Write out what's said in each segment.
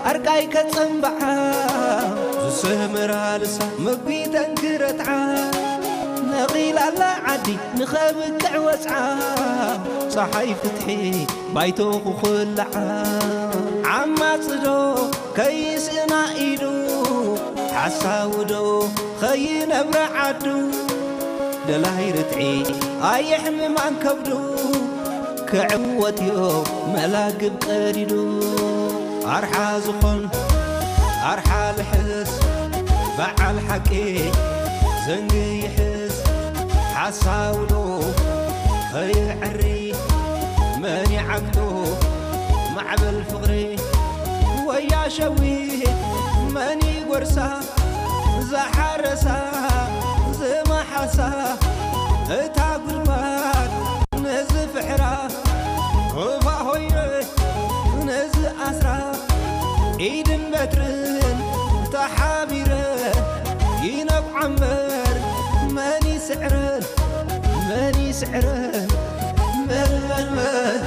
ኣርቃይ ከጸምብዓ ዝሰምራ ልሳ መጒተን ክረትዓ ነቒላላ ዓዲ ንኸብቅዕ ወጽዓ ጸሓይ ፍትሒ ባይቶ ክኹልዓ ዓማጽዶ ከይስእና ኢዱ ሓሳውዶ ኸይነብረ ዓዱ ደላይ ርትዒ ኣየሕምማን ከብዱ ክዕወትዮ መላግብ ቀዲዱ ኣርሓ ዝኾን ኣርሓ ልሕስ በዓል ሓቂ ዘንጊ ይሕስ ሓሳውዶ ኸይዕሪ መን ይዓግቶ ማዕበል ፍቕሪ ወያ ሸዊት መን ይጎርሳ ዝሓረሳ ዝመሓሳ እታ ጉድጓድ ነዚ ፍሕራ ክፋ ሆይረ ነዚ ኣስራ ኢድን በትርን ተሓቢረ ይነብዓ እምበር መን ይስዕረን መን ይስዕረን መን መን መን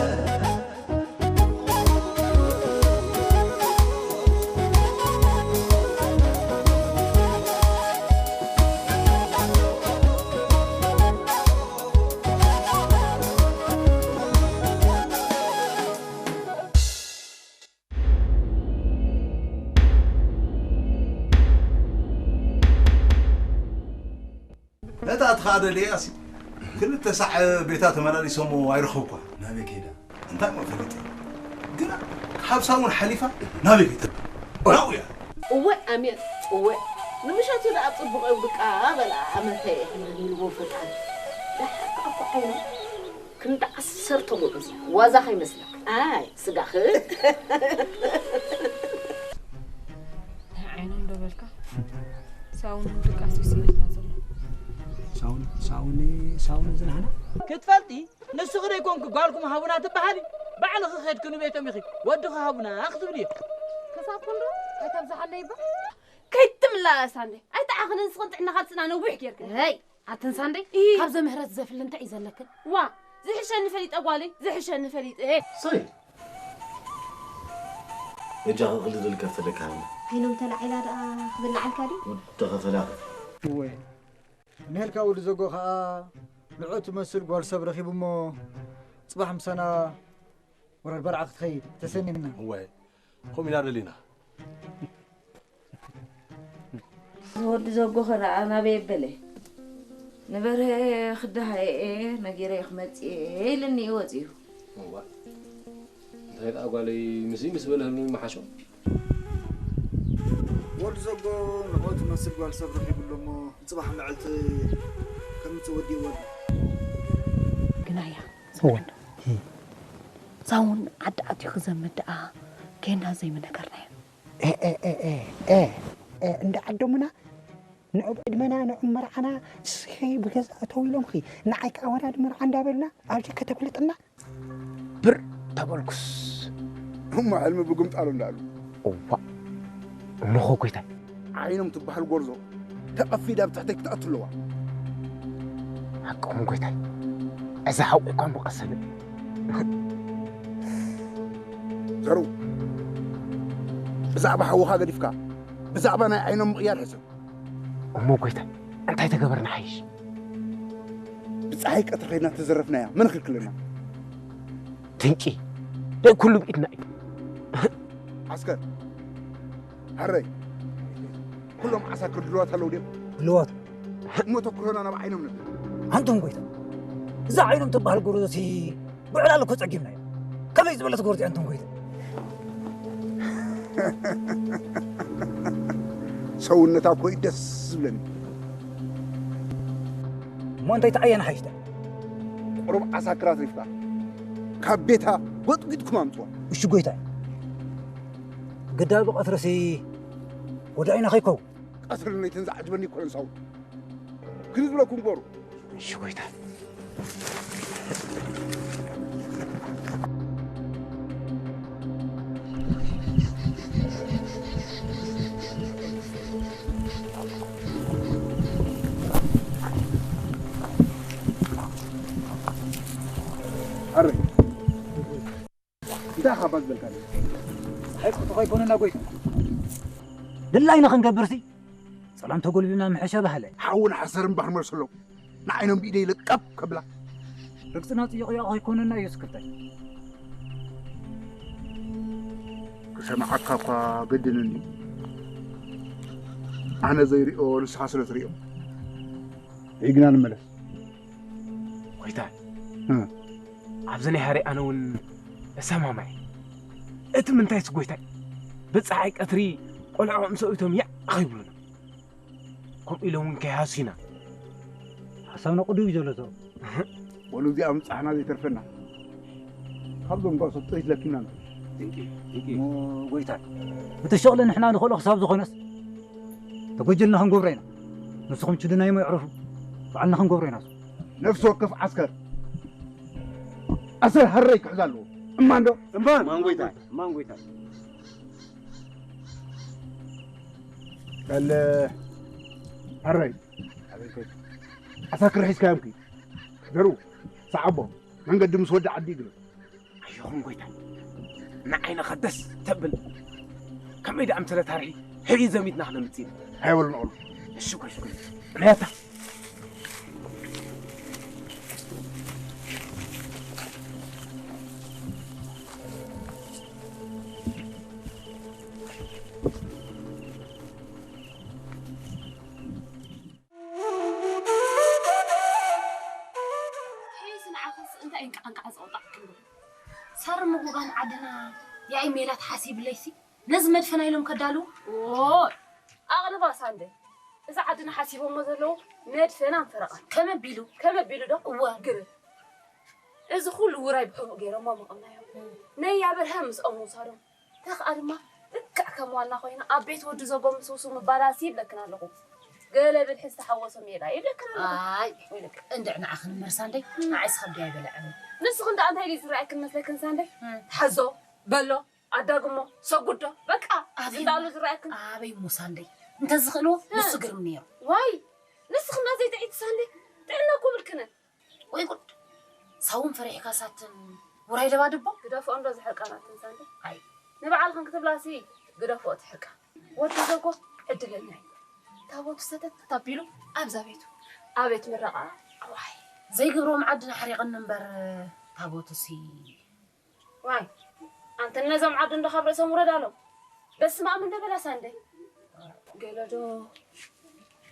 ነታ ትኻደ ደያሲ ክልተ ሳዕ ቤታ ተመላሊሶሞ ኣይረኸብኳ። ናበይ ከይዳ? እንታይ እሞ ፈሊጠ? ግና ካብ ሳሙን ሓሊፋ ናበይ ከይተብል? ናው እያ። እወ ኣሜን እወ ንምሸቱ ደኣ ጽቡቕ ይውድቃ በላ ኣመተየ። ኣሜን ኢልዎ ፈጣሪ። ደሓር ከኣ እኮ ዓይኑ ክንዲ ዓሰርተ ጎበዝ እያ። ዋዛ ከይመስለካ። ኣይ ስጋኺ። ናይ ዓይኖም ዶ በልካ? ሳውን ድቃስ ይስኢልና ዘሎ። ሳውን ሳውን ሳውን ዝናህና ክትፈልጢ ንስኺ ዶ ይኮንኪ ጓልኩም ሃቡና ትበሃሊ? ባዕልኺ ከድኪ ንቤቶም ኢኺ ወድኺ ሃቡና ክትብልዮ። ክሳብ ክንዱ ኣይተብዝሓለይ እባ። ከይትምላለሳ እንዴ ኣይተዓኽንን ንስኽን ጥዕናኻ ጽና ነዊሕ ጌርክን። ሀይ ኣትን ሳንደይ ካብ ዘምህረት ዘፍሊ እንታይ እዩ ዘለክን? ዋ ዝሕሸኒ ፈሊጠ ጓለይ ዝሕሸኒ ፈሊጠ። ሶሪ በጃኺ እኽሊ ዝልከፍ ተለካ ሃብኒ። ዓይኖም ተላዒላ ደኣ ክብላዓልካ ድዩ? ወዲ ኸፈላኺ። እወ ሜልካ ወዲ ዘጎ ኸኣ ንዑ ትመስል ጓል ሰብ ረኺቡ እሞ ጽባሕ ምሳና ወራድ በርዓ ክትኸይድ ተሰኒና። እወ ከምኡ ኢና ደሊና። እዚ ወዲ ዘጎኸ ደኣ ናበይ ኣበለ? ንበርሀ ክደሃየ እየ ነጊረዮ ክመጽእ እየ ኢሉኒ እዩ ወጺኡ። እዋእ እንታይ ደኣ ጓለይ ምስዚ ምስ በለህሉ ይመሓሾ። ወዲ ዘጎ ንዕኡ ትመስል ጓል ሰብ ረኺቡ ኣሎ እሞ ንጽባሕ መዓልቲ ከምጽእ ወዲእዎ ኣሎ። ግናያ ሰወን ሳውን ዓዲ ኣትዩ ክዘምት ደኣ ጌና ዘይምነገርናዮ። እንዳ ዓዶምና ንዑ ዕድመና ንዑ መርዓና ስኺ ብገዛ እተው ኢሎምኺ ንዓይ ከዓ ወራዲ መርዓ እንዳበልና ኣብዚ ከተጉልጥና ብር ተበልኩስ። እሞ ሕልሚ ብጉምጣሉ እንዳሉ። እዋ እሞኸ ጎይታይ። ዓይኖም ትበሃል ጎርዞ ተቐፊዳ ኣብ ትሕተይ ክትኣቱ ኣለዋ። ሓቅኹም ጎይታይ። እዛ ሓቂ እኳ እሞ ቀሰነ። ዘሩ ብዛዕባ ሓውኻ ገዲፍካ ብዛዕባ ናይ ዓይኖም ምቕያር ሕሰብ። እሞ ጎይታይ እንታይ ተገበርና ሓይሽ? ብፀሓይ ቀትሪ ከይድና ተዘረፍናያ መን ክልክለና? ትንቂ ናይ ኩሉ ብኢድና እዩ። ዓስከር ሃረይ ኩሎም ዓሳክር ድልዋት ኣለዉ ድዮም? ድልዋት እሞ ተኩሮና ናብ ዓይኖም ንብል። ኣንቱም ጎይታ እዛ ዓይኖም ትበሃል ጎረዞሲ ብዕላል እኮ ጸጊብናዮ። ከመይ ዝበለት ጎርዚ ኣንቱም ጎይታ። ሰውነታ እኮ እዩ ደስ ዝብለኒ። እሞ እንታይ ተዓየና ሓይሽታ? ቁሩብ ዓሳክር ኣትሪፍካ ካብ ቤታ ጎጥጒጥኩም ኣምጽዋ። እሺ ጎይታይ። ግዳ ብቐትርሲ ወዳኢና ከይከውን። ቀትርን ለይትን ዝዓጅበኒ ይኮነን ሳውል። ግን ዝብለኩም ግበሩ። እሺ ጎይታ። ኣረይ እንታይ ኢኻ ባዝበልካ? ኣይቅጥቶ ኣይኮነና ጎይታ። ድላይና ክንገብርሲ ጸላም ተጎልቢብና ምሕሸ ባህለ። ሓውን ሓሰርን ባህር መርሰሎም ንዓይኖም ብኢደይ ለቀብ ከብላ። ርግጽና ጽይቕ ያቕ ኣይኮነና እዩ ስክርታይ። ክሰምዓካ እኳ ገድንኒ። ኣነ ዘይሪኦ ንስኻ ስለ ትሪኦ። ይግና ንመለስ። ጎይታ፣ እ። ኣብዚ ናይ ሃሪ ኣነ እውን እሰማማዕ። እቲ ምንታይስ ጎይታይ፣ ብጸሓይ ቀትሪ ቆልዑ ከም ሰብኢቶም ያዕ ኸይብሉና። ከምኡ ኢሎም እውን ከይሃሱና። ሓሳብና ቅዱው እዩ ዘሎ ዘሎ። እህ። ወሉ እዚኣ ምብጻሕና ዘይተርፈና። ካብዞም ጓሶት ጥሪት ለኪምና ኣሎ። ድንቂ፣ ድንቂ። እሞ ጎይታ፣ እቲ ሸቕሊ ንሕና ንኽእሎ ክሳብ ዝኾነስ፣ ተጎጀልና ክንገብሮ ኢና። ንስኹም ችድናይ እሞ ይዕረፉ። ባዕልና ክንገብሮ ኢና። ነፍሲ ወከፍ ዓስከር ኣሰር ሃረይ ክሕዝ ኣለዎ። እማን ዶ? እማን። እማን ጎይታ። እማን ጎይታ። በል፣ ሃረይ። ኣቤት ጎይታ። ዓሳክር ሒዝካዮም ኪድ። ዘሩ፣ ሰዓቦ፣ መንገዲ ምስ ወዲ ዓዲ ይግበር። ኣይኹን ጎይታ። ንዓይንኻ ደስ ተብል። ከመይ ደኣ ምሰለ ታርሒ ሕይ ዘሚትና ክነምጽእ ኢና። ኣይበሉን ኦሉ። እሺ ጎይታ፣ እሺ ጎይታ። ነያታ። ሄይስ ንዓኽስ እንታይ እንቃዕ እንቃዕ ዘወጣዕክሉ? ሳር ምጉጋን ዓድና ያኢ ሜላት ሓሲብለይሲ ነዚ መድፈና ኢሎም ከዳልዉ? ኦይ፣ ኣቕልባ ሳንደ። እዚ ዓድና ሓሲቦሞ ዘለዉ መድፈናን ፈረቓን። ከመቢሉ? ከመቢሉ ዶ? እወ። ግርም። እዚ ኩሉ ውራይ ብሕቡእ ገይሮሞ መቐምናዮም። ነይ ኣብርሃም ምስኦም ምውሳዶም። ተኽኣ ድማ ልክዕ ከም ዋና ኮይና ኣብ ቤት ወዲ ዘጎ ምስ ውሱ ምባላሲ ይብለክን ኣለኹ። ገለ ብልሒ ዝተሓወሶም የላ ይብለክን ኣለኹ። ኣይ፣ ወይለክ። እንድዕ ንዓኽን እምበር ሳንደይ፣ ንዓይስ ከብዲ ኣይበልዐን። ንስኽን ደኣ እንታይ ድዩ ዝረኣየክን መስለክን ሳንደይ? እም። ሓዞ፣ በሎ፣ ኣዳግሞ፣ ሰጉዶ፣ በቃ፣ ኣበይ እንዳሉ ዝረኣየክን። ኣበይ እሞ ሳንደይ? እንተዝኽእልዎ፣ እም። ንሱ ግርም ነይሩ። ዋይ፣ ንስኽን ደኣ ዘይጥዒቲ ሳንደይ፣ ጥዕና እኮ ብልክነን። ወይ ጉድ! ሳውን ፈሪሕካ ሳትን ውራይ ለባድቦ? ግደፍኦ እንዶ ዝሕርቃናትን ሳንዲ። ኣይ። ንበዓልኽን ክትብላሲ ግደፍኦ እቲ ሕርቃን። ወዲ ዘጎ ዕድለኛ እዩ። ታቦቱ ሰተት ኣቢሉ ኣብዛ ቤቱ። ኣቤት ምረቓ። ዋይ። ዘይግብሮም ዓድና ሓሪቕኒ እምበር ታቦቱሲ። ዋይ። ኣንተ ነዞም ዓዲ እንዶ ካብ ርእሶም ውረድ ኣሎም። በስመ ኣብ እንዶ በላ ሳንዲ። ገለ ዶ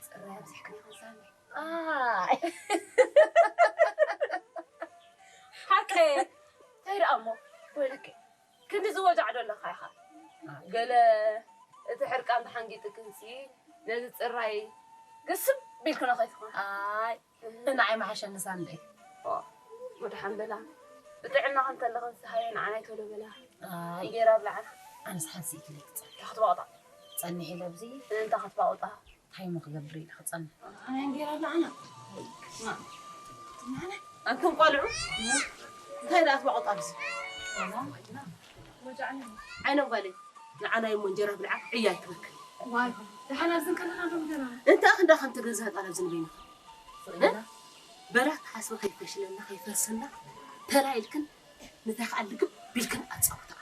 ጽራይ ኣብዚሕክን ኢኽን ሳንዲ። ኣይ። ሓቀይ። እንታይ ደኣ እሞ? ወይለከ። ክንዲ ዝወጃዕ ዶ ኣለኻ ኢኻ? ገለ እቲ ሕርቃን ተሓንጊጥክንሲ ነዚ ጽራይ ግስም ቢልክኖ ከይትኾን። ኣይ፣ ንዓይ መሓሸኒ ሳንደይ። ኦ፣ መድሓን በላ። ብጥዕና ከም ተለኽን ሰሃየ ንዓናይ ቶሎ በላ። ኣይ። እንጌራ ኣብልዓና። ኣነስ ሓንሲ ኢትለይ ክጸንሕ። እንታይ ክትባቑጣ? ጸኒሕ ኢለ ኣብዚ። እንታይ ክትባቑጣ? እንታይ እሞ ክገብር ኢለ ክጸንሕ? ኣነ እንጌራ ኣብልዓና። ማ? ኣንቱም ቆልዑ፣ እንታይ ደኣ ትባቑጣ ኣብዚ? ዓይኖም ጓለይ፣ ንዓናይ እሞ እንጀራ ብልዓ ዕያ ኣይትበክል። ዋይ፣ ደሓን ኣብዚ እንከለና ዶ እንጀራ? እንታይ ክንዳ ከምቲ ገዛ ህጣን ኣብዚ ንበይንኻ? እ? በላ ተሓስበ ከይፈሽለና ከይፈርሰና ተላኢልክን ንታ ከኣ ልግብ ቢልክን ኣጻውታ።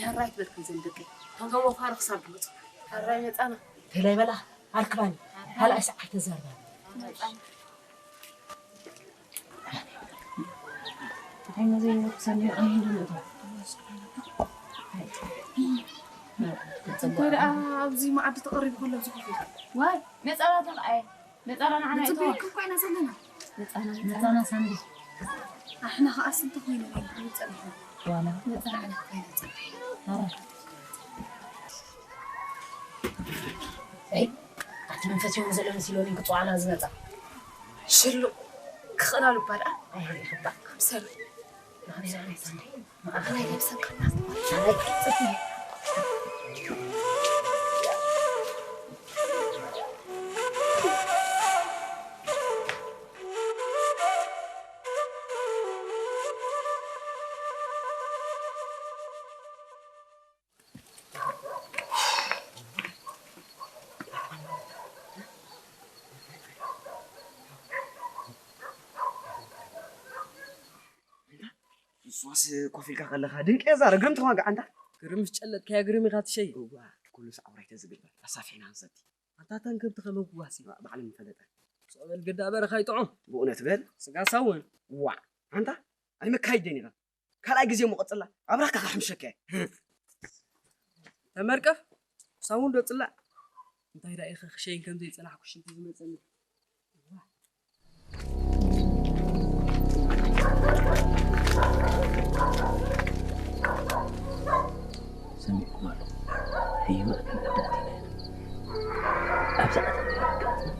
ሕራይ ትበልክን ዘን ደቀይ። እቶም ተወፋሪ ክሳብ ዝመጹ። ሕራይ መጻና። ተላይ በላ ኣርክባኒ። ካልኣይ ሰዓት ተዘርባ። እንታይ ደኣ ኣብዚ መኣዲ ተቐሪቡ ከሎ ኣብዚ ኮፍ ኢልካ? ዋይ፣ ነጸላቶም ኣየ። ነጸላ ንዓና ነጽበየኩም እኮ ኢና ዘለና። ነጸላ፣ ነጸላ ሳንዲ። ኣሕና ኸኣ ስንት ኮይና ኢና ንጸንሕ? ዋላ። ነጸላ ንዓና ኮይና ንጸንሕ። ኣረ። ኣይ፣ ኣቲ መንፈስ ይኹን ዘሎ መሲሎኒ ክጽዋዕና ዝመጻ። ሽሉ ክኽእላሉ እባ ደኣ። ኣይ፣ ይኽባእ። ክምሰሉ። ንኽንዛረብ ሳንዲ። ንስዋስ ኮፍ ኢልካ ከለኻ ድንቂ እያ ዛረ፣ ግርም ትዋጋዕ ኣንታ። ግርም ምስ ጨለጥካዮ ግርም ኢኻ ትሸይ። እዋ፣ ኩሉ ሳዕ ውራይ ተዝግበር ኣሳፊሕና ንሰቲ። ኣንታ እተን ከብቲ ከመይ ክዋሲ? ባዕለን ይፈለጠ። ሰበል ግዳ በረኻ ይጥዑም። ብእውነት በል። ስጋ ሳውን። ዋዕ፣ ኣንታ ኣይመካይደን ኢኻ። ካልኣይ ግዜ እሞ ቀጽላ፣ ኣብራካ ክሕምሸካ እየ። ተመርቀፍ፣ ሳውን ዶ ጽላእ? እንታይ ደኣ ኢኸ ክሸይን ከም ዘይጸናሕኩ ሽንቲ ዝመጸኒ። ሰሚዕኩም ኣለኹ። ህይወት ኣዳእቲና ኢና። ኣብዚ ኣተና ኣጋጥና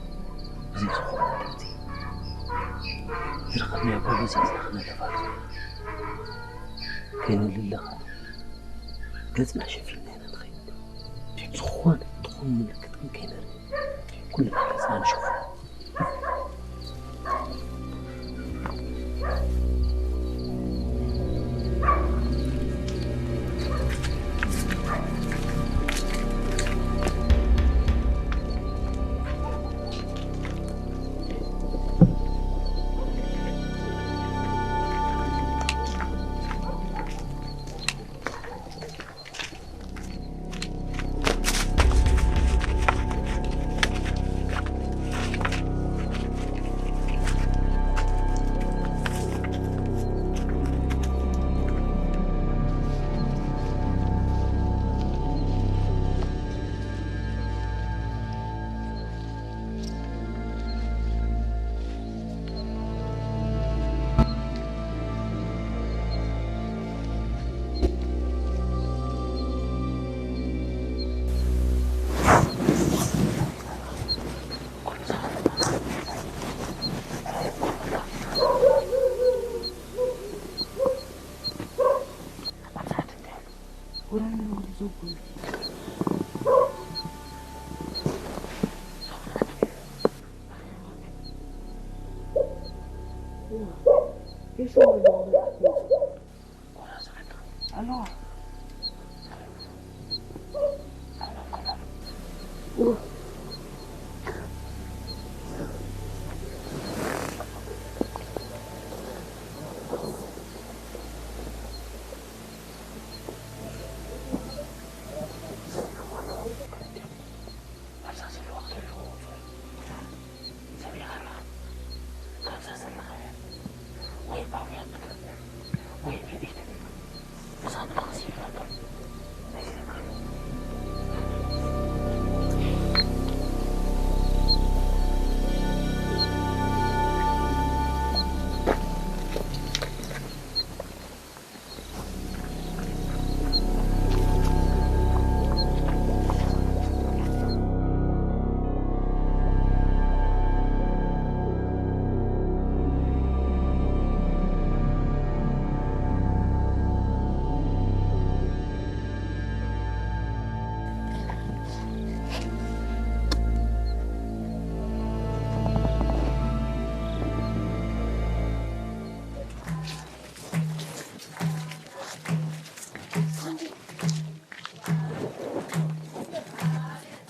ብዘይ ዝኾነ ድምፂ ዝረኸብናዮ ጓል ወፂፅና ክነተፋርስ ከይንልለ ኸዓ ገፅና ሸፊንና ኢና ንኸይድ። ዝኾነ ትኹን ምልክት ግን ከይነርኢ ኩልና ገፅና ንሸፍኖ።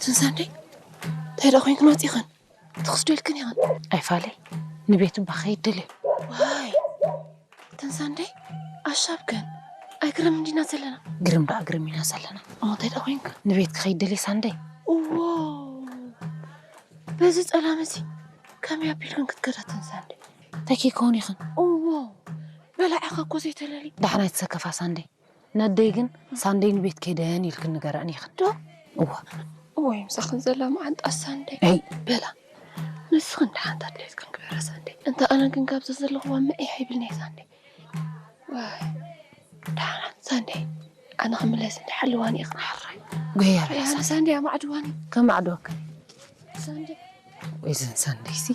ትንሳንደይ እንታይ ደኣ ኮይንክን ወፂኽን? ትኽስዶ ኢልክን ኢኽን? ኣይፋለይ፣ ንቤት እባ ከይድ ደልየ። ዋይ፣ ተን ሳንደይ ኣሻብ ግን ኣይግርም እንዲና ዘለና። ግርም ደኣ ግርም ኢና ዘለና። እሞ እንታይ ደኣ ኮይንካ? ንቤት ክኸይድ ደልየ ሳንደይ። እዎ፣ በዚ ጸላም እዚ ከመይ ኣቢልክን ክትከዳ ተን ሳንደይ? እንታይ ከይከውን ኢኽን? እዎ፣ በላዕኻ እኮ ዘይተለሊ። ዳሕና ኣይትሰከፋ ሳንደይ። ነደይ ግን ሳንደይ ንቤት ከይደን ኢልክን ንገረን ኢኽን። ዶ? እዋ። እወ፣ ምሳኽን ዘላ መዓንጣ ሳንደይ። ኣይ። በላ። ንስኽን ደሓን ኣድልየትክን ግበራ ሳንደይ። እንተ ኣነ ግን ካብዚ ዘለኽዋ መዒሕ ይብልኒ ሳንደይ። ዋይ። ደሓን ሳንደይ። ኣነ ክምለስ እንዲ ሓልዋኒ ኢኽን ሓራይ። ጎያ በላ ኣነ ሳንደይ። ሳንደይ ኣማዕድዋኒ። ከማዕድወክ። ሳንደይ። ወይ ዘን ሳንደይ ሲ።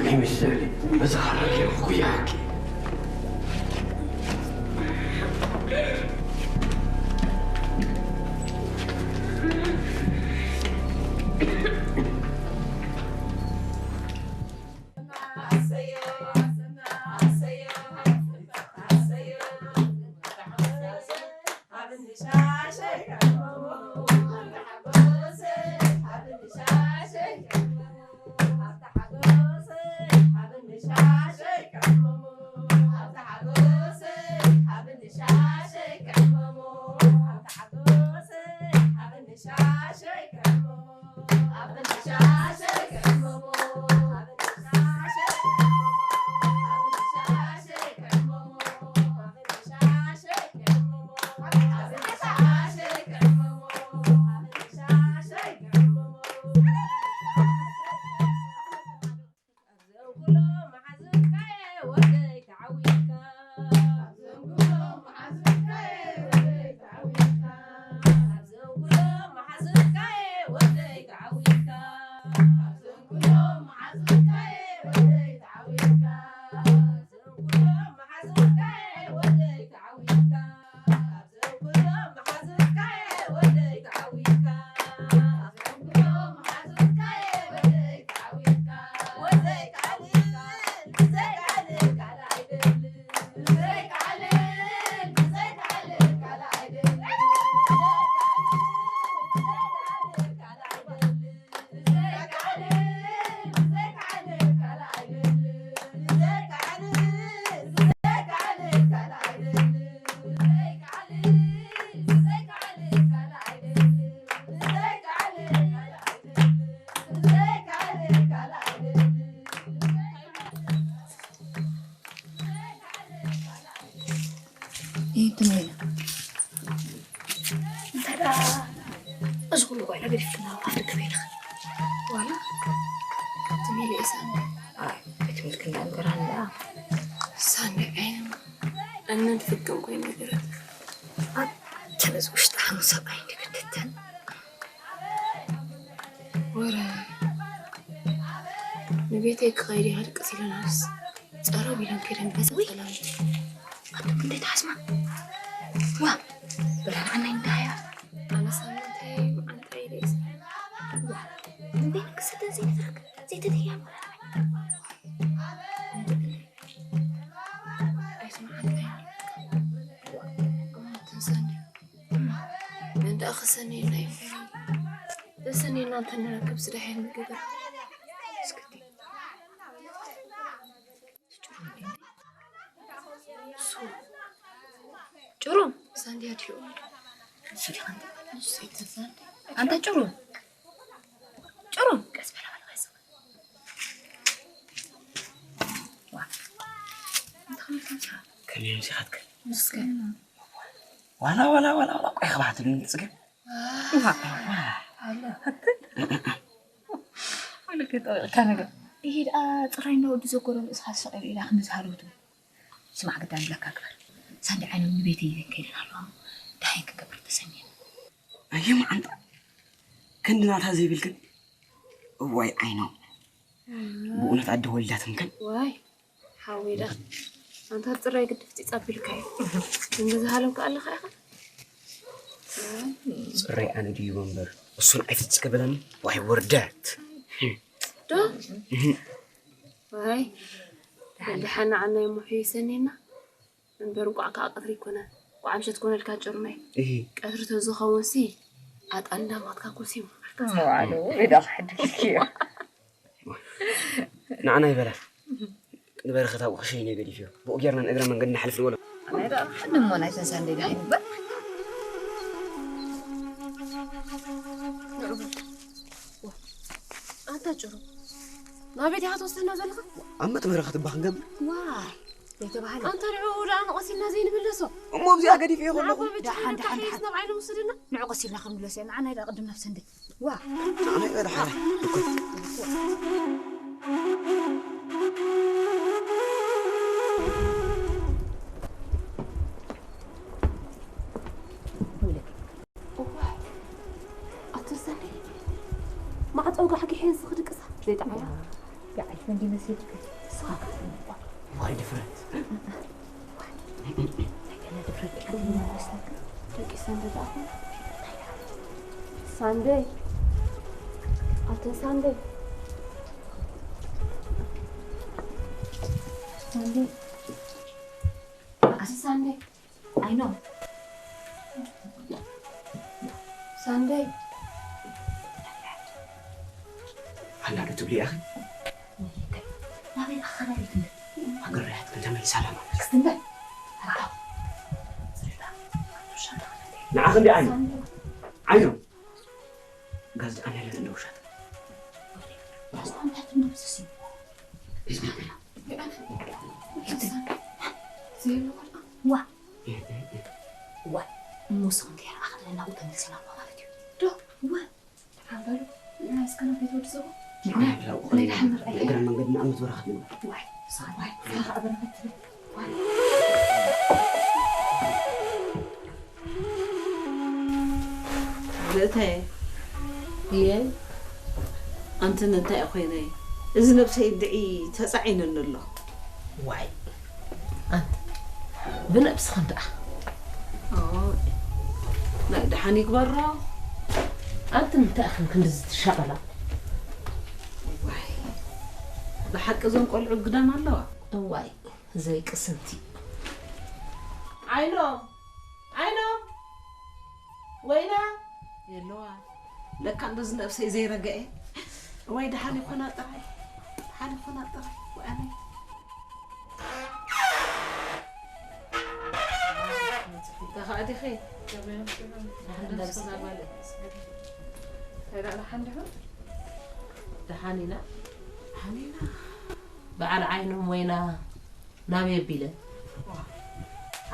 ይምሰል፣ በዛ ኻና ጌርኩ ያኪ። እዚ ኩሉ ኮይና ገዲፍክና ኣብ ደገ በይንኻ። ዋላ ትሜል ኢሳን። ኣይ፣ ቤት ምልክና እንገራን ደኣ። ሳንደ ዓይን። ኣነን ፍቅም ኮይና ገራት። ኣንተ ነዚ ውሽጢ ሓሙስ ሰብኣይ እንዲግድተን። ወረ ንቤተይ ክኸይድ ኢኻ ድቅስ ኢለናስ ጸረብ ኢለን ከይደን በዛ ውይ! ሰላምቲ። ኣቱም ክንደይ ትሓስማ? ዋ! በላ ንዓናይ እንዳሃያ። ኣነ ሳምንተይ መዓንጣይ ኢለ ይስዕር። ዋ! ክንደይ ንክስደን ዘይትትረክ ዘይትትህያ ኣይስምዓካይ። ዋ! እሞ ትንሳኒ። እንዳ ክሰኒ ናይ ተሰኒና እንተንረክብ ስደሐን ምግበር። እስክቲ ጭሩም ሳንድያ ድዩ? ኣንታ ጭሩም ጭሩም ቀስ በል በል ቀስ። ዋ። እንታይ ከምዚ ከምዚ? ከመይ ምሲኻትከ? ምስኪን። ዋላ ዋላ ዋላ ዋላ ቆይ ከባሕትሉኒ ትጽገም። ውሃ። ኣለ። ወለከ ጠበቃ ነገር። ይሄ ደኣ ጥራይ እና ወዲ ዘጎረ ርእስኻ ዝሰቐለ ኢላ ክንዲ ዝሃለወቱ። ስማዕ ግዳ ንብለካ ግበር። ሳንዲ ዓይኖም ንቤተይ ኢለን ከይደን ኣለዋ። ደሃይ ክገብር ተሰሚዕኒ። ኣየ መዓንጣ። ክንዲ ናታ ዘይብልክን። እዋይ ዓይኖም። ብእውነት ኣደ ወሊዳትም ከን። ዋይ። ሓወይ ደኣ ኣንታ ጽራይ ግድፍ ጺጻ ኣቢልካዮ። እንደ ዝሃለምካ ኣለኻ ኢኻ። ጽራይ ኣነ ድዩ መንበር እሱን ኣይፍጽ ከበለኒ ዋይ ወርደት። ዶ? እህ። ዋይ። ደሓን ዓናይ ሙሑ ይሰኔና። እምበር እንቋዕ ከዓ ቀትሪ ይኮነ። እንቋዕ ምሸት ኮነልካ ጭርመይ። እህ። ቀትሪ ተዝኸውን ሲ ኣጣል እንዳማትካ ኩሲ ይመርካ። መዋዕሉ ኢዳ ክሕድግልክዮ። ንዓና ይበላ። ንበረኸት ኣብኡ ክሸይነ ገዲፍዮ። ብኡ ጌርና ንእግረ መንገድ ንሓልፍ ንበሎ። ኣነ ደኣ ሕድሞ ናይተን ሳንደይ ደሓን ይግበር። ኣንታ ጭሩ፣ ናበይ ዲኻ ትወስደና ዘለኻ? ኣብ መጥበሪ ክትባ ክንገብር። ዋይ፣ ዘይተባህለ። ኣንታ ንዕኡ ደኣ ንቐሲልና ዘይንምለሶ። እሞ ኣብዚኣ ገዲፈዮ ከለኹ። ንዓኹም ደሓን፣ ደሓን፣ ደሓን። ናብ ዓይኒ ውሰደና። ንዑ ቀሲልና ክንምለስ ኢና። ንዓና ኢዳ ቅድም ናብ ሰንደይ። ዋ። ኣነ ቀዳሓረ እኮ። እዋይ፣ ኣቶ ሰኒ፣ ማዕጾ ጋሕጊሐ ዝኽድቅሳ ዘይጠዓያ። يا عيب، من دي مسيرك. صح. واي ديفرنت. دقيقة، سندي تأخذ. سندي. أنت سندي. سندي. أنت سندي. I know. ሳንደይ። ኣላ ዶ ትብሊ ኢኺ? ናበይ ኣኸላ ኢልክኒ? ሃገር ርያት ግን ተመሊሳ ኣላ ማለት እዩ። ክስትንበል። ኣታ። ንዓኺ እንዲ ዓይኖ። ዓይኖ። ጋዝ ደኣ ናይ ለለ ውሻት። ዋ። ዋ። እሞ ስኽን ከይረኣኽና ናብኡ ተመልሰና እኮ ማለት እዩ። ዶ? ዋ። ሓንበሉ። ንሕና እስከ ናብ ቤት ወዲ ሰቡ። ንሕና ናይ ደሓን ንርኣይ። እግረ መንገድና ኣብ መትበረኸት ንግበር። ዋይ። ስኻ ዋይ። ስኻ በረኸት ትብል። ዋይ። ምእታይ እየ ኣንትን እንታይ ኮይነ እዚ ነብሰይ እንድዒ ተጻዒንኒ ኣሎ። ዋይ ኣንተ ብነብስኽን ደኣ ናይ ደሓን ይግበሮ። ኣንቲ እንታይ ኢኽን ክንድዚ ትሻቐላ? ዋይ ብሓቂ እዞም ቆልዑ ግዳም ኣለዋ። እዋይ ዘይቅስንቲ። ዓይኖም ዓይኖም ወይና የለዋ። ለካ እንደዚ ነብሰይ ዘይረገኤ። ወይ ደሓን ይኾና ጥራይ፣ ደሓን ይኾና ጥራይ። ወኣነ ተኻእዲኺ ደሓን ደርሲ ዛባለ። ደሓን ዲኹም? ደሓን ኢና። ደሓን ኢና። በዓል ዓይኖም ወይና ናበይ ኣቢለን?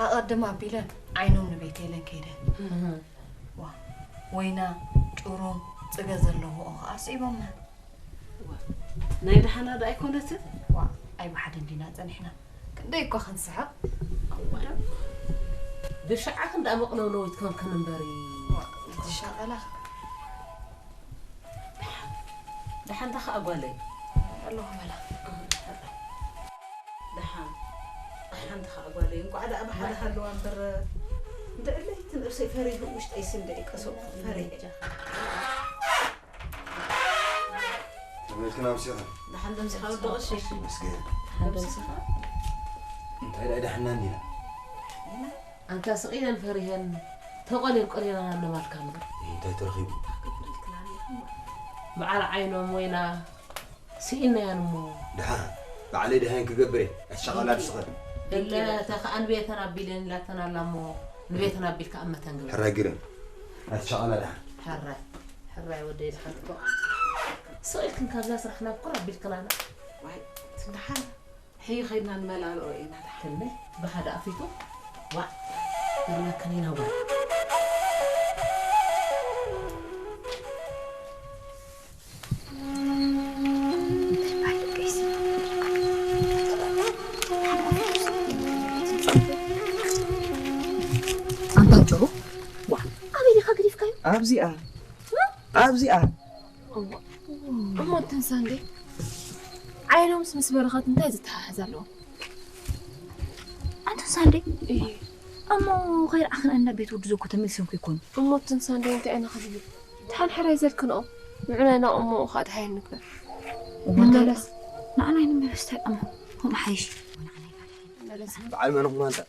ኣቐድም ኣቢለን ዓይኖም ንቤት የለን ከይደን። እህ። ዋ፣ ወይና፣ ጭሩም፣ ጽገ ዘለዎኦ ኸኣ ስዒቦምና። ዋ፣ ናይ ደሓና ዶ ኣይኮነትን? ዋ፣ ኣይ ብሓደ እንዲና ጸኒሕና። ክንደይ እኳ ክንስሕቕ። ብሽዓ ክንዳ መቕነውነዊት ኮንክን እምበሪ። ዋ፣ ትሻቐላ። ደሓን፣ ደሓን ተኸኣ ጓለይ። ኣለኹ መላ። ደሓን፣ ደሓን ተኸኣ ጓለይ። እንቋዕ ደኣ ብሓደ ሃለዋ እምበር፣ እንድዕለይ እቲ ነብሰይ ፈሪሁ ውሽጠይ ስንድዒ ቀሰብኩ ፈሪሐ። ተመልክና ኣምሲኻ። ደሓን ደምሲኻ ወዲ ቀሺ። መስገን። ደሓን ደምሲኻ። እንታይ ደኣ ደሓንና እንዲና? ኣንታ ስቕ ኢለን ፈሪሀን ተቖልየን ቆልየና እናባልካ እምበር። እንታይ ተረኺቡ? በዓል ዓይኖም ወይና ስኢናያን እሞ። ደሓን ባዕለይ ደሃይን ክገብር እየ። ኣሻቐላ ድስኸን። እለ ተኸኣ ንቤተን ኣቢለን ኢላተን ኣላ እሞ ንቤተን ኣቢልካ እመተን ግበር። ሕራይ ግረን። ኣሻቐላ ደሓን። ሕራይ። ሕራይ ወደይ ደሓን ትኮ። ስቕ ኢልክን ካብዛ ስራሕ ናብ ኩር ኣቢልክናና። ዋይ፣ ትም ደሓን። ሕይ ኸይድና ንመላልኦ ኢና ደሓን። ትምነ ብሓደ ኣፊቱ። ዋ። ግርና ከኒና ጓል። ኣንታ ጭሩ፣ ዋ፣ ኣበይ ዲኻ ገዲፍካዮ? ኣብዚኣ፣ ኣብዚኣ። እሞ፣ እሞ እንትን ሳንዴ፣ ዓይኖምስ ምስ በረኸት እንታይ ዝተሓሓዝ ኣለዎ? ኣንትን ሳንዴ፣ እይ። እሞ ከይረኣኽን እና ቤት ወዲ ዘኮ ተመልሰን እኮ ይኮኑ። እሞ እንትን ሳንዴ እንታይ ኢና ክንብል? ደሓን ሕራይ ዘልክንኦም ንዑናይ ናብ እሞኡ ኸኣ ደሃይ ንግበር። እሞ እንታይ ንመለስ። ንዓናይ ንመለስ እንታይ እሞ? ከምኡ ሓይሽ። ንመለስ። በዓል መን እሞ ኣንታ?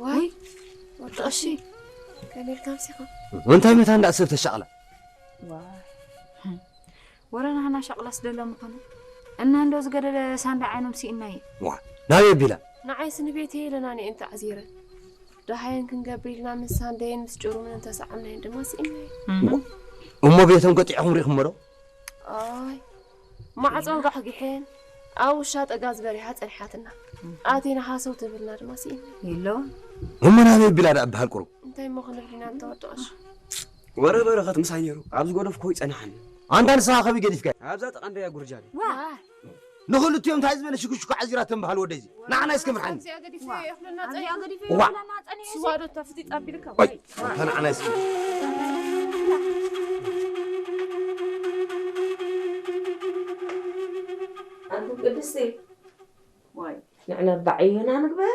ዋይ፣ ወዲ ቀሺ፣ ከመይ ኢልካ ኣምሲኻ? እንታይ መታ እንዳ ሰብ ተሻቕላ? ዋይ። ወረ ናህና ሻቕላስ ደሎ ምኾነ። እና እንዶ ዝገደደ ሳንዳ ዓይኖም ስኢናየ። ዋ፣ ናበይ ኣቢላ? ንዓይስ ንቤት የለና ንኤን ተዓዚረ። ደሃየን ክንገብር ኢልና ምስ ሳንዳየን ምስ ጭሩምን እንተሰዓምናየን ድማ ስኢናየ። እሞ ቤቶም ገጢዕኹም ሪእኹሞ ዶ? ኣይ፣ ማዕጾን ጋሕጊሐን ኣብ ውሻጠ ጋዝ በሪሃ ጸኒሓትና። ኣቲና ሃሰው ትብልና ድማ ስኢናየ። የለውን። እሞ ናበይ ኣቢላ ደኣ እበሃል ቁሩብ? እንታይ እሞ ክንብል ኢና እንተ ወዲ ቀሺ? ወረ በረኸት ምሳይ ነይሩ፣ ኣብ ዝገደፍኩ ይጸንሓኒ። ኣንታ ንስኻ ከመይ ገዲፍካ? ኣብዛ ጥቓ እንደያ ጉርጃ ድዩ? ዋ! ንኽልቲኦም እንታይ ዝበለ ሽኩሽኩ ዓዚራ ተንበሃል ወደይ እዚ? ንዓና እስከ ምርሓኒ። ኣብዚኣ ገዲፈ እየ ክብለና ኣብዚኣ ጸኒሑ። ገዲፈ እየ ዋ! ክብለና ጸኒሑ እዚ። ስዋ ዶ ተፍጢጥ ኣቢልካ? ወይ፣ ወይ። ኣንታ ንዓና እስከ። ኣንቲ ቅድስቲ፣ ዋይ፣ ንዕነ ባዕዮና ንግበር።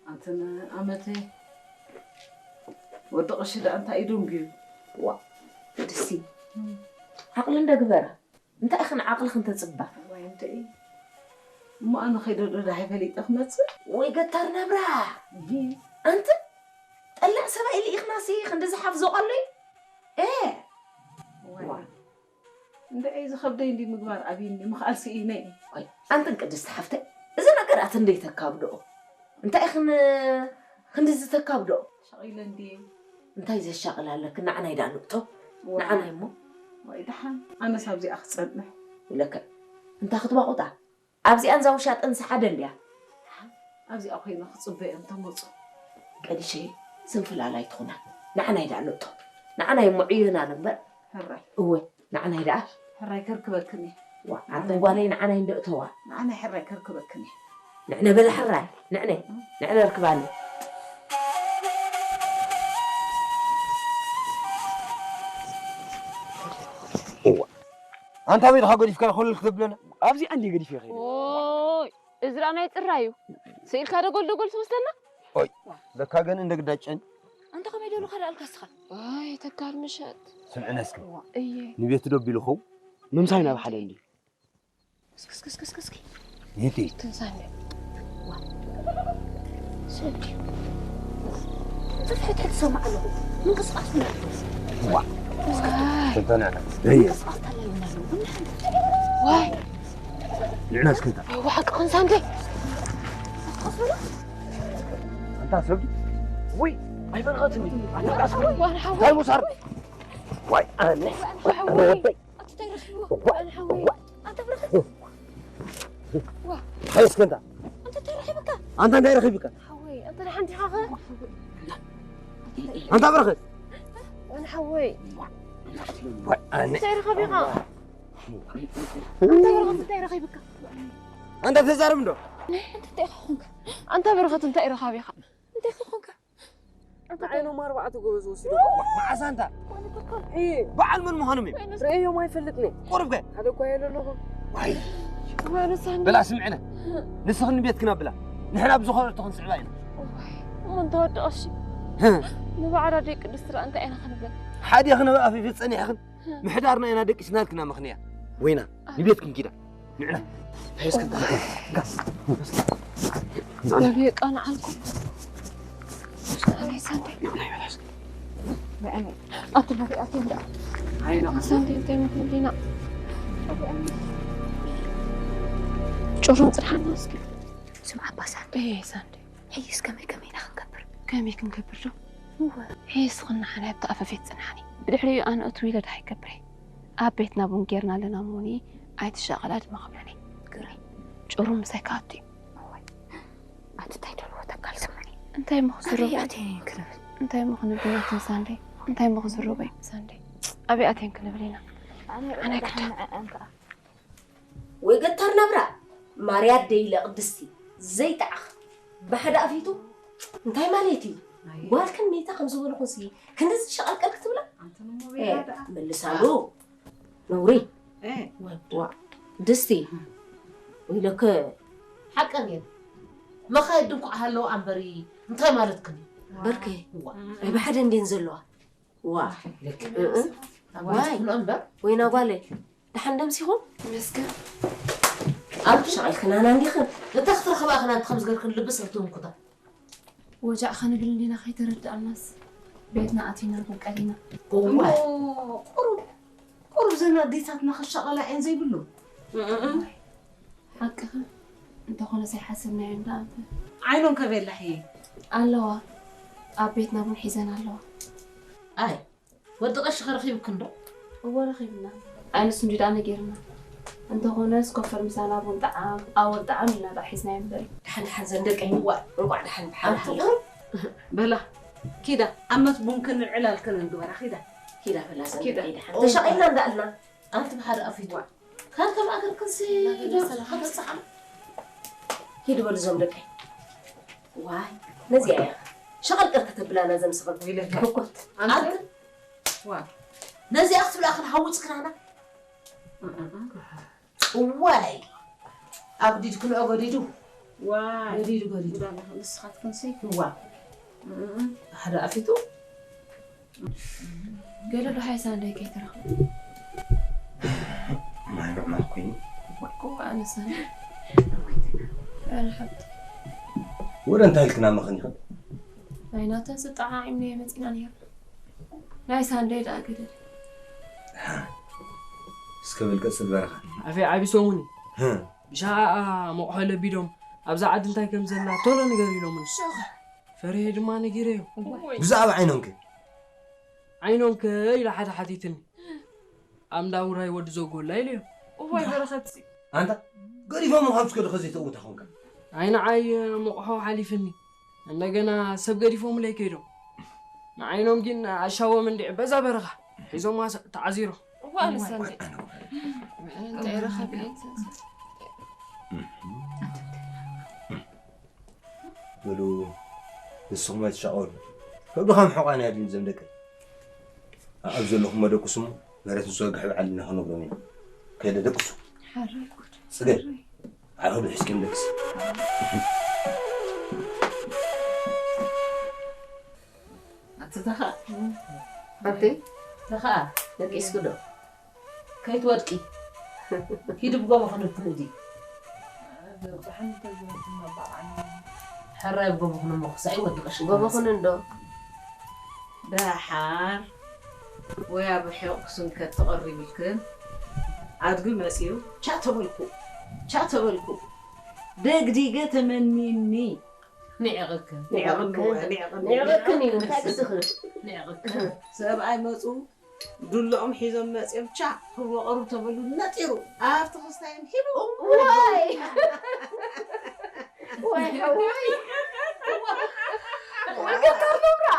ኣንተን ኣመተ፣ ወዲ ቀሺ ደኣ እንታይ እዩ ደንጉዩ? ዋ፣ ቅድስቲ፣ ዓቕሊ እንደ ግበራ። እንታይ ኢኽን ዓቕልኽን ተጽባ? ዋይ፣ እንታይ እዩ? እሞ ኣነ ኸይደ ዶ ደሃይ ፈሊጠ ክመጽእ? ወይ ገታር ነብራ። እሂ። ኣንቲ ጠላዕ ሰብኣይ ልኢኽናሲ ክንዲ ዝሓፍ ዘቐለይ? ኤ! ዋይ። ዋይ። እንድዒ ዝኸብደይ እንዲ ምግባር ኣብይኒ፣ ምኽኣል ስኢነ እየ። ዋይ፣ ኣንትን ቅድስቲ ሓፍተይ፣ እዚ ነገራት እንደይ ተካብድኦ? እንታይ ኢኽን ክንድዚ ተካብድኦ? ሸቒለ እንድየ። እንታይ ዘሻቕል ኣለክ? ንዓናይ ደኣ ንእቶ። ዋይ። ንዓናይ እሞ። ዋይ፣ ደሓን። ኣነስ ኣብዚኣ ክጸንሕ። ኢለከ። እንታይ ክትባቑጣ? ኣብዚኣን እዛ ውሻጠንስ ሓደ እንድያ። ኣብዚኣ ኮይነ ክጽበ እዮም ተመጹ። ቀዲሸ ስንፍላል ኣይትኹና። ንዓናይ ደኣ ንእቶ። ንዓናይ እሞ ዕዮና ንግበር። ሕራይ። እወ፣ ንዓናይ ደኣ። ሕራይ ከርክበክን እየ። ዋ፣ ኣንተ ጓለይ ንዓናይ እንደእተዋ። ንዓናይ ሕራይ ከርክበክን እየ። ንዕነ በለ ሕራይ፣ ንዕነ፣ ንዕነ ርክባኒ። እዋ። ኣንታ ኣበይ ኢኻ ገዲፍካ ኮለል ክተብለና? ኣብዚኣ እንድየ ገዲፈ ከይደ። ኦይ፣ እዚ ደኣ ናይ ጽራይ እዩ። ስኢልካ ደጎል ደጎል ትወስደና? ኦይ፣ ለካ ገን እንደ ግዳጨን። ኣንታ ከመይ ደሉ ካልኣልካ እስኻ? ኣይ፣ ተጋር ምሸት። ስምዕነ እስኪ። እዋ፣ እየ። ንቤት ዶ ቢልኸው? ምምሳይ ናብ ሓደ እንድዩ። እስኪ፣ እስኪ፣ እስኪ፣ እስኪ፣ እስኪ። የትይ? ትንሳኤ። ዋ። ስእዲ። ትፍሕት ትሰማዕ ኣለኹ። ምንቅስቃስ ነው። ዋ። ዋይ። ተንተና። እየ። ምንቅስቃስ ታላይ ይሆናሉ። ዋይ። ንዕና እስኪ እንታ። ዋይ፣ ሓቂ ክንሳንዴ። ኣንታ ሰብ። ውይ፣ ኣይበልኸትኒ። ኣንታ ቃስ። ዋን ሓወይ። እንታይ ሙሳር? ዋይ፣ ኣነ። ዋይ፣ ሓወይ። ኣንታ እንታይ ረኺቡ? ዋይ። ኣነ ሓወይ። ኣንታ ብረኸት። ዋ። ሓይስ ከንታ። ኣንታ እንታይ ረኺብካ? ኣንታ እንታይ ረኺብካ? ሓወይ፣ ኣንታ ደሓን ዲኻ ኸ? ኣንታ ብረኸት። ኣነ ሓወይ። ዋይ፣ ኣነ። እንታይ ረኸቢኻ? ኣንታ ብረኸት እንታይ ረኺብካ? ኣንታ ተዛረብ እንዶ። ኣንታ እንታይ ኾንካ? ኣንታ ብረኸት እንታይ ረኻቢኻ? እንታይ ኾንካ? ኣንታ ንዓይኖም ኣርባዕተ ጎበዝ ወሲዶም። መዓስ ኣንታ? እየ። በዓል መን ምዃኖም እዮም? ርእዮም ኣይፈልጥን እየ። ቁሩብ ከ? ሓደ እኳ የለ ኣለኹ። ዋይ። ዋይ፣ ንሳ እንዲ- በላ ስምዕነ። ንስኽን ቤትክን ኣብላ። ንሕና ብዝኾነ እቶ ክንስዕባ ኢና። ዋይ፣ እሞ እንተወድቐ እሺ። ህ። ንባዕላ ደይ ቅድስቲ ደኣ እንታይ ኢና ክንብል? ሓደ ክንበ ኣፊፊ ጸኒሕኽን ምሕዳርና ኢና ደቂስና ኢልክና ምኽንያ። ወይና፣ ንቤትክን ኪዳ። ንዕና። ሒዝክን ተኸዲ። በሉ የቃንዓልኩም። ንዓይ ሳንዴ። ኣቲ ናተይ ኣቲ እንዳ። ኣይና። ሳንዴ እንታይ ምኽንያት ዲና? ጭሩም ጽንሓና እስኪ። ስምዓ እባ ሳንዴ። እየ ሳንዴ። ሕይስ ከመይ ከመይ ኢና ክንገብር? ከመይ ክንገብር ዶ? እወ። ሕይስ ኽና ሓናይ ኣብቲ ኣፈፌት ጽንሓኒ። ብድሕሪኡ ኣነ እትው ኢለ ደሃይ ገብረ። ኣብ ቤትና ቡን ጌርና ኣለና እሞኒ ኣይትሻቐላ ድማ ክብለኒ። ግርም። ጭሩም ምሳይ ካቱ። እወ። ኣቲ እንታይ ደልዎ ተካል ስምዓኒ። እንታይ እሞ ክዝረቡ? ኣበይ ኣትየን ክንብል? እንታይ እሞ ክንብል ኢና ሳንዴ? እንታይ እሞ ክዝረቡ ሳንዴ? ኣበይ ኣትየን ክንብል ኢና? ኣነ ኣነ ኣይክዳ- ንዐኣን ከኣ። ወይ ገታር ናብራ ማርያ ደይለ ቅድስቲ ዘይጠዓኽ ብሓደ ኣፊቱ እንታይ ማለት እዩ? ኣይ። ጓልክን ሜታ ከም ዝበልኹንሲ ክንድዚ ሸቐልቀል ክትብላ? ኣንተን እሞ ኤ፣ ቤላ ደኣ። መልሳሉ። ነውሪ። ኤ። ወ-፣ ዋ። ድስቲ። ወይለከ። ሓቀን እየን። መኻየዲ እንኳዕ ሃለዋ እምበሪ እንታይ ማለትክን እዩ? በርከ። ዋ። ኣይ ብሓደ እንዴን ዘለዋ። ዋ። ልክ። እ-እ። ኣብ ዋይ። ቤት ብሎ እምበር። ወይና ጓለይ፣ ደሓን ደምሲኹም? ይመስገን። ኣብ ሸቐልክናና እንዲኽን? እታ ክትረኽባ ኽና እንተ ከም ዝገርክን ልብስ ርትውን ኩታ። ወጃዕ ኸንብል እንዲና ኸይተረድኣናስ ቤትና ኣቲና ርጉም ቀሊና። እሞ ቁሩብ፣ ቁሩብ ዘን ኣዴታትና ክሻቐላ እየን ዘይብሉ። እእ። ሓቅኻ እንተኾነ ዘይሓሰብናዮ እንዳ ኣንተ። ዓይኖም ከቤላ ሕየ። ኣለዋ። ኣብ ቤትና ቡን ሒዘን ኣለዋ። ኣይ፣ ወዲ ቀሺ ኸ ረኺብክን ዶ? እወ ረኺብና። ኣይ ንሱ እንዲ ደኣ ነጊርና። እንተኾነስ ኮፈር ምሳና ቡን ጠዓም፣ ኣወል ጠዓም ኢልና ደኣ ሒዝናዮ እምበሪ። ደሓን ደሓን ዘን ደቀይ ምዋእ፣ እንቋዕ ደሓን ብሓባር ኣንቱ ሃለኹም። በላ፣ ኪዳ፣ ኣመት ቡን ክንዕላል ከነንግበራ፣ ኪዳ። ኪዳ በላ ዘን ኪዳ። ደቀይ ደሓን። ተሻቒልና እንዳእልና። ኣንቲ ብሓደ ኣፊት። ዋ። ካብ ከም ኣገር ክንሲ እናገለሰ ደርሱ ናገር። ከበጽሓ። ሂድ በሉ እዞም ደቀይ። ዋይ፣ ነዚኣ እያ። ሸቐልቀል ከተብላና ዘምስኽል። ወይለካ። ሕኮት። ኣንቲ? ኣንቲ? ዋ። ነዚኣ ክትብላ ክንሃውጽ ክናና። እ፣ እ፣ እ። ዋይ። ኣጉዲድክንኦ ገዲዱ። ዋይ። ገዲዱ ገዲዱ። ጉዳና ንስኻትክን ሲ ዋ። ሓደ ኣፊቱ ገለ ዶ ሓይሳ እንደይ ከይተረኽቡ ማይኖ ማኩኝ እዋ ኣነሳኒ ኣረ ሓብቲ ወደ እንታይ ኢልክና መኸን ይኸን ናይ ናተን ስጣዓ ኢምነ መፂና ነይሩ ናይ ሳንደይ ደኣ ገደል እስከ በል ቀጽል በረኻ ኣፌ ዓቢ ሰሙን እዩ። ብሻዓ ሞቕሖ ለቢዶም ኣብዛ ዓዲ እንታይ ከም ዘላ ቶሎ ንገር ኢሎምኒ። ፈሪሄ ድማ ነጊረዮ። ብዛዕባ ዓይኖምከ ዓይኖምከ ኢላ ሓደ ሓቲትኒ። ኣምዳ ውራይ ወዲ ዘጎላ ኢለዮ። እዋይ በረኸትሲ ኣንታ ገዲፎም ካብ ዝከዱ ከዘይተእውታ ኾንካ ኣይ ንዓይ ሞቕሖ ሓሊፍኒ። እንደገና ሰብ ገዲፎምለይ ከይዶም። ንዓይኖም ግን ኣሻዎም እንዲዕ በዛ በረኻ ሒዞማ ተዓዚሮም። እዋ ኣነሳንዲ እንታይ ረኸብ በሉ ንስኹም ኣይትሻቐሉ ከብድኻም ሕቋን እያ ድዩ ዘም ደቂ ኣብ ዘለኹም መደቁስሞ መሬት ምስ ወግሕ በዓል ኢና ክነግሮም ኢና ከይደ ደቅሱ ሓራይ ጉድ ጽገ ዓረብ ሒዝኩም ደቅስ ኣቲ ተኻ ኣቲ ተኻ ደቂስኩ ዶ ከይትወድቂ ሂዱ ብጎቦ ክንብል ትኽእሊ ሕራይ ብጎቦ ክንሞ ክሳዕ ይወድቀሽ ጎቦ ኩን እንዶ ደሓር ወይ ኣብ ርሒቕ ክስንከት ተቐሪብልክን ኣድጊ መፅዩ ቻ ተበልኩ ቻ ተበልኩ ደግዲገ ተመኒኒ ንዕቕክን ንዕቕክን እዩ እንታይ ግድኽን ንዕቕክን ሰብኣይ መፁ ዱላኦም ሒዞም መፅዮም ቻ ክወቐሩ ተበሉ ነጢሩ ኣብቲ ክስታዮም ሂቡ ወይ ወይ ወይ ወይ ገጠር ነብራ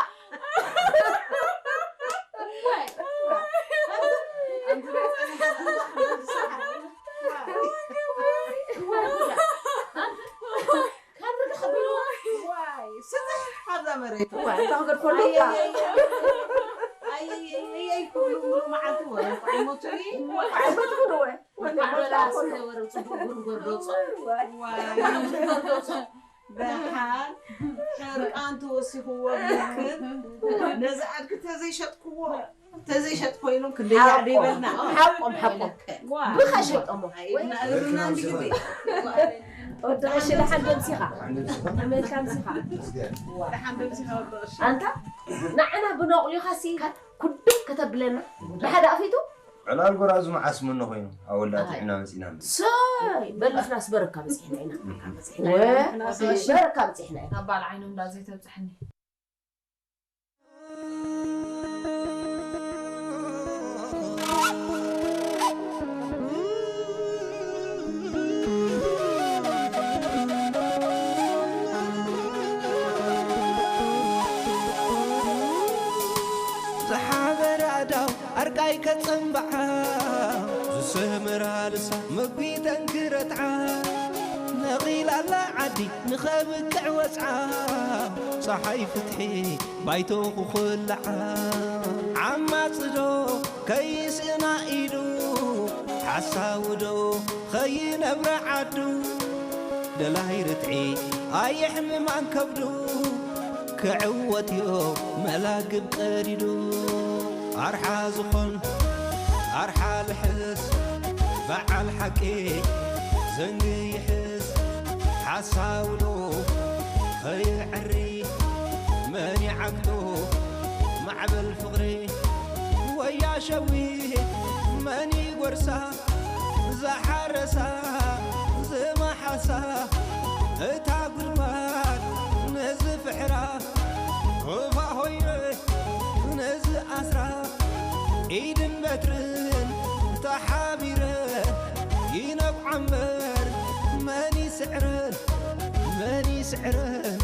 ደሓር ሕርቃን ተወሲኽዎ ብልክን ነዚ ኣድጊ ተዘይሸጥክዎ ተዘይሸጥኮ ኢሎም ክንደይ ያዕዲ ይበልና ሓቆም ሓቆም ብኸሸጦሞ እግርና እንዲግዲ ወደቐሽ ደሓን ደምሲኻ ኣመልካ ምሲኻ ደሓን ደምሲኻ ወደቐሽ ኣንታ ንዓና ብነቑሊኻሲ ኩድም ከተብለና ብሓደ ኣፊቱ ዕላል ጎራዙ መዓስ ምኖ ኮይኑ ኣወላቲ ዕና መፂና ሰይ በለፍናስ በረካ በፂሕና ኢና በረካ በፂሕና ኢና ናብ ባል ዓይኖም እንዳ ዘይተብፅሐኒ ዝሓበረ ኣዳው ኣርቃይ ከጸምብዓ ዝስህ ምራልስ ምግቢ ተንክረትዓ ነቒላላ ዓዲ ንኸብቅዕ ወጽዓ ፀሓይ ፍትሒ ባይቶ ክኹልዓ ዓማጽዶ ከይስእና ኢዱ ሓሳውዶ ኸይነብረ ዓዱ ደላይ ርትዒ ኣየሕምማን ከብዱ ክዕወትዮ መላግብ ቀዲዱ ኣርሓ ዝኾን ኣርሓ ልሕስ በዓል ሓቂ ዘንጊ ይሕስ ሓሳውዶ ኸይዕሪ መን ይዓግቶ ማዕበል ፍቕሪ ወያ ሸዊት መን ይጎርሳ ዝሓረሳ ዝመሓሳ እታ ጉድጓድ ነዚ ፍሕራ ሩፋ ሆይረ ነዚ ኣስራ ኢድን በትርን ተሓቢረ ይነብዓ እምበር መን ይስዕረን መን ይስዕረን